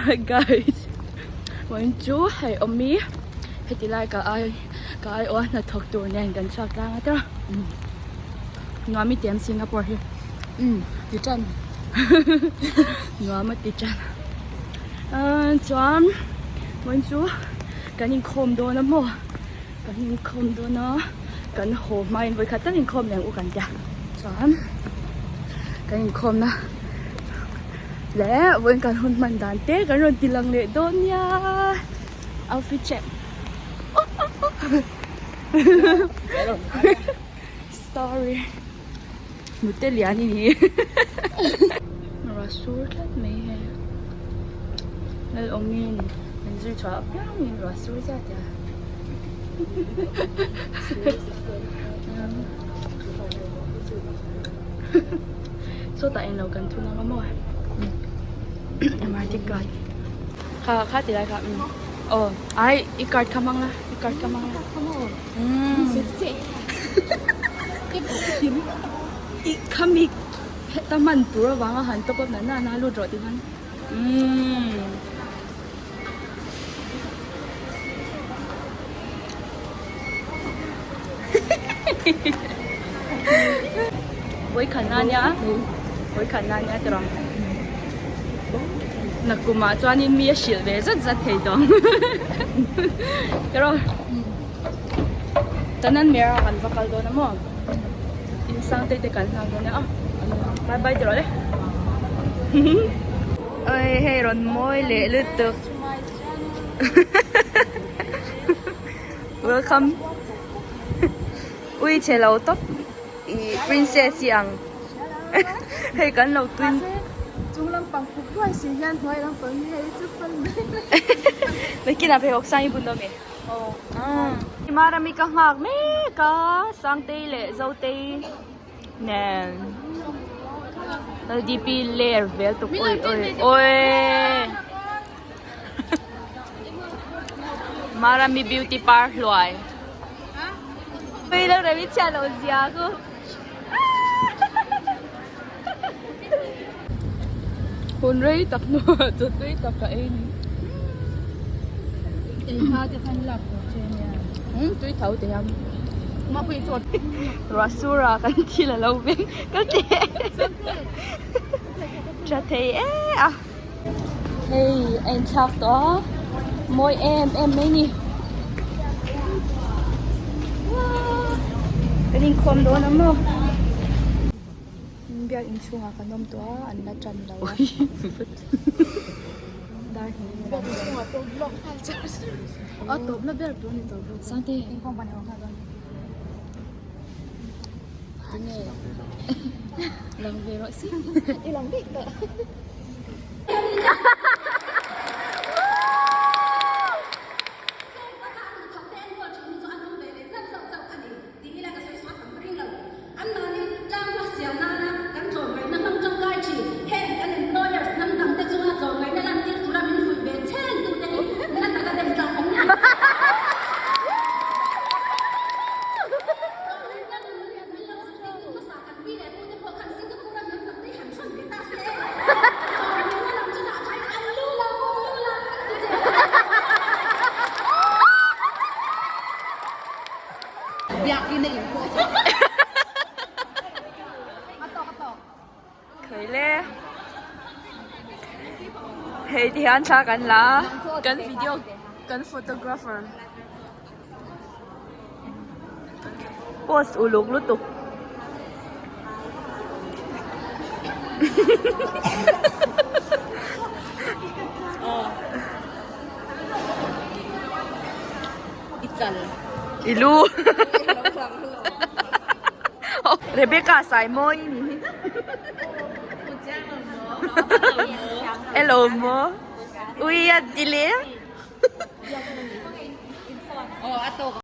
Alright guys vawiin chu hei awm i heti lai ka ai ka ai awh a hnathawk tur nen kan chhuak tlang a tawh nuam i ti em Singapore hi umm ti tan nuam a ti tan ahh chuan vawiin chu kan inkhawm dawn a maw kan inkhawm dawn a kan haw hmain vawikhat tal inkhawm leh ang u kan tia chuan kan inkhawm na leh vawiin kan hun hman dan te kan rawn ti lang leh dawn nia outfit check sorry nute lian i ni ruah sur tlat mai hei lalawmin an zir chhuah apiangin ruah sur zat a sawtah englo kan thun ang a maw M_R_T card kha kha ti lai kha umm aw ai i card kha hmang la i card kha hmang la umm i khami heta hman tur avanga han top up na na na lut rawh ti khan umm. Vawikhat na nia vawikhat na nia tiraw nakumah chuanin mi a hrilh ve zat zat thei tawh ang tiraw Tanan Mera kan va kal dawn a maw insang te te kan hlang dawn a bye bye tiraw le oi hei rawn mawi leh lutuk welcome ui chhe lo tawp ih princess i ang hei kan lo twin chung lampang puk hluai si hian hnuai lampang hi hei chu fan mai nakinah pheikhawk sang i bun dawn mi Marami ka nghak mek a Sangtei leh Zotei nen LDP ler vel tuk oi oi oi Marami beauty par hluai ui lo remi chhiat loh zia khu Hun rei tak hnuah chaw tui tak ka ei ni. Ei hma te khan lak tur che nia. Um tui tho te hian. Ruah sur a kan thil a lo veng ka ti. Tha thei e a. Hei a inthlak tawh a mawi em em mai ni. Kan inkhawm dawn ang maw. Biak inchhungah kan awm tawh a an la tan lo a. Dar hnih Biak inchhungah pawh vlog nghal char char. A tawpna ber tur a ni tawh bawk. Sangte. Inkhawm kan haw nghal dawn. Tinge lang ve rawh si. I lang bik tawh. Khawi le hei ti hian thla kan la a kan video kan photographer post uluk lutuk i lu Rebecca sai mawi ni hi hello maw ui a ti le.